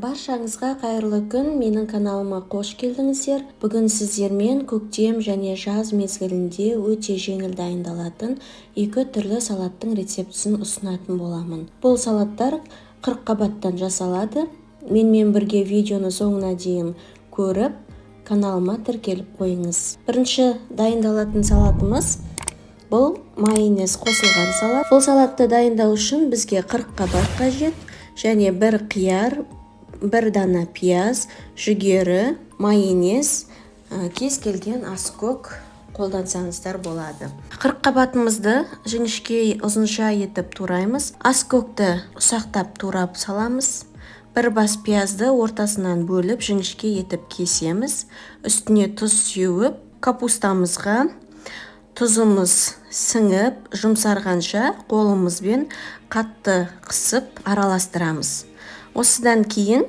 Баршаңызға қайырлы күн! Менің каналыма қош келдіңіздер! Бүгін сіздермен көктем және жаз мезгілінде өте жеңіл дайындалатын екі түрлі салаттың рецептісін ұсынатын боламын. Бұл салаттар қырыққабаттан жасалады. Менімен бірге видеоны соңына дейін көріп, каналыма тіркеліп қойыңыз. Бірінші дайындалатын салатымыз — бұл майонез қосылған салат. Бұл салатты дайындау үшін бізге қырыққабат қажет және бір қияр, бір дана пияз, жүгері, майонез, кез келген аскөк қолдансаңыздар болады. Қырыққабатымызды жіңішке, ұзынша етіп тураймыз. Аскөкті ұсақтап турап саламыз. Бір бас пиязды ортасынан бөліп, жіңішке етіп кесеміз. Үстіне тұз сеуіп, капустамызға тұзымыз сіңіп, жұмсарғанша қолымызбен қатты қысып араластырамыз. Осыдан кейін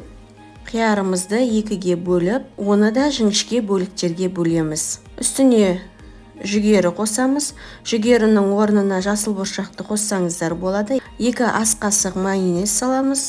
қиярымызды екіге бөліп, оны да жіңішке бөліктерге бөлеміз. Үстіне жүгері қосамыз. Жүгерінің орнына жасыл бұршақты қоссаңыздар болады. 2 ас қасық майонез саламыз.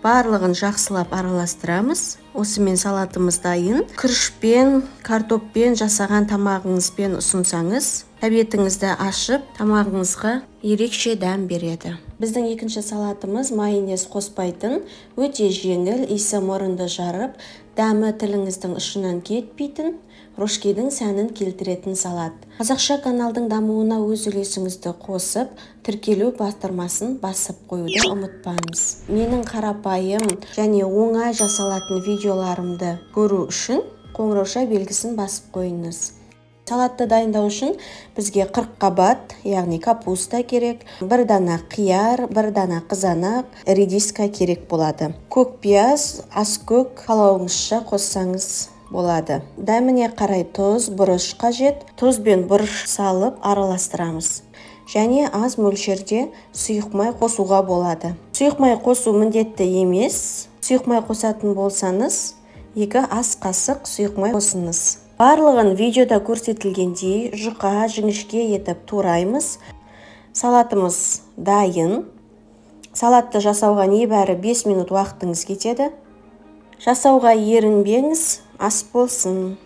Барлығын жақсылап араластырамыз. Осымен салатымыз дайын. Күрішпен, картоппен жасаған тамағыңызбен ұсынсаңыз, тәбетіңізді ашып, тамағыңызға ерекше дәм береді. Біздің екінші салатымыз майонез қоспайтын, өте жеңіл, иісі мұрынды жарып, дәмі тіліңіздің ұшынан кетпейтін, рожкидің сәнін келтіретін салат. Қазақша каналдың дамуына өз үлесіңізді қосып, тіркелу батырмасын басып қоюды ұмытпаңыз. Менің қарапайым және оңай жасалатын видеоларымды көру үшін қоңырауша белгісін басып қойыңыз. Салатты дайындау үшін бізге қырыққабат, яғни капуста керек, бір дана қияр, бір дана қызанақ, редиска керек болады. Көк пияз, аскөк қалауыңызша қоссаңыз болады. Дәміне қарай тұз, бұрыш қажет. Тұз бен бұрыш салып араластырамыз және аз мөлшерде сұйық май қосуға болады. Сұйық май қосу міндетті емес. Сұйық май қосатын болсаңыз, 2 ас қасық сұйық май қосыңыз. Барлығын видеода көрсетілгендей жұқа, жіңішке етіп тураймыз. Салатымыз дайын. Салатты жасауға небәрі 5 минут уақытыңыз кетеді. Жасауға ерінбеңіз. Ас болсын!